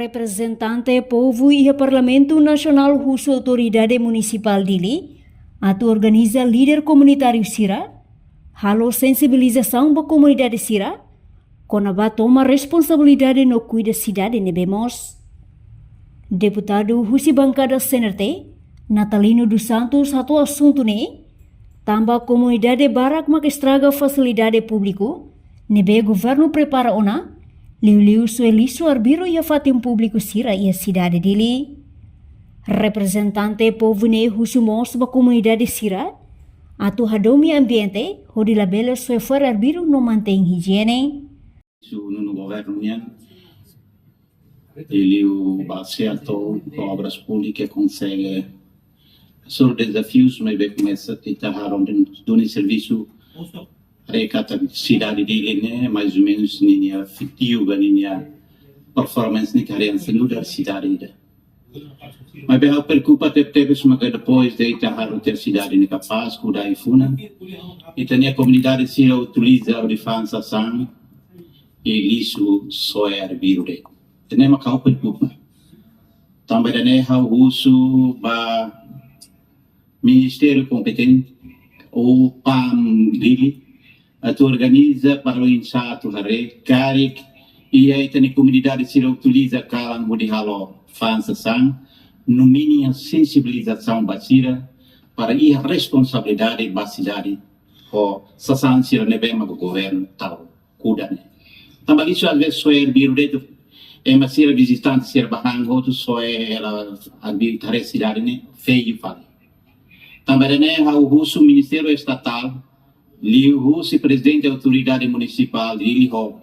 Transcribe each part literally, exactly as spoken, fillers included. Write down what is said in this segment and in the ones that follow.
Reprezentante povu iha Parlamentu Nasionál husu Autoridade Munisipál Dili atu organiza líder komunitáriu sira halo sensibilizasaun ba komunidade sira kona-ba toma responsabilidade no kuida sidade ne'ebé moos. Deputadu husi bankada C N R T, Natalino dos Santos, hato'o asuntu ne'e tanba komunidade barak mak estraga fasilidade públiku ne'ebé governu prepara ona, liuliu soe lixu arbiru iha fatin públiku sira iha sidade Dili. Reprezentante povu ne'e husu mós ba komunidade sira atu hadomi ambiente hodi labele soe fora arbiru no mantein ijiene. Su nunu governu nian, liuliu ba setor obras públikas konsege resolve dezafius, maibé komesa ita haree duni servisu haree katak sidade Dili ne'e, mais ou menus ninia efetivu, ninia performance ne'e karik hanesan nu'udar sidade ida. Maibé ha'u preokupa tebetebes maka depois de ita halo tiha sidade ne'e kapás, kuda ai-funan, ita-nia komunidade sira utiliza hodi fa'an sasán i lixu soe arbiru de'it. Ida-ne'e maka ha'u preokupa. Tanba ida-ne'e ha'u husu ba ministériu kompetente ou PAM Dili atu organiza para oinsá atu haree karik iha ita-nia komunidade sira utiliza kalan hodi halo fa'an sasán, no mínimu sensibilizasaun ba sira para iha responsabilidade ba sidade ho sasán sira ne'ebé mak governu tau kuda ne'e. Tanba lixu às vezes soe arbiru de'it, ema sira vizitante sira bá han hotu soe hela arbiru, ita haree sidade ne'e feiu fali. Tanba ida-ne'e ha'u husu Ministériu Estatál, liuhusi Prezidente Autoridade Munisipál Dili ho,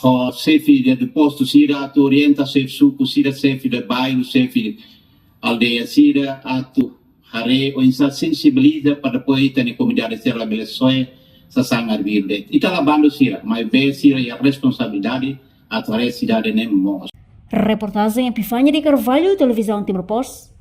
ho xefe de, de postu sira atu orienta xefe suku sira, xefe de bairru, xefe aldeia sira atu haree oinsá sensibiliza para depois ita-nia komunidade sira labele soe sasán arbiru de'it. Ita la bandu sira, maibé sira iha responsabilidade atu haree sidade ne'e moos. Reportajen Epifania de Carvalho, Televizaun Timor Post.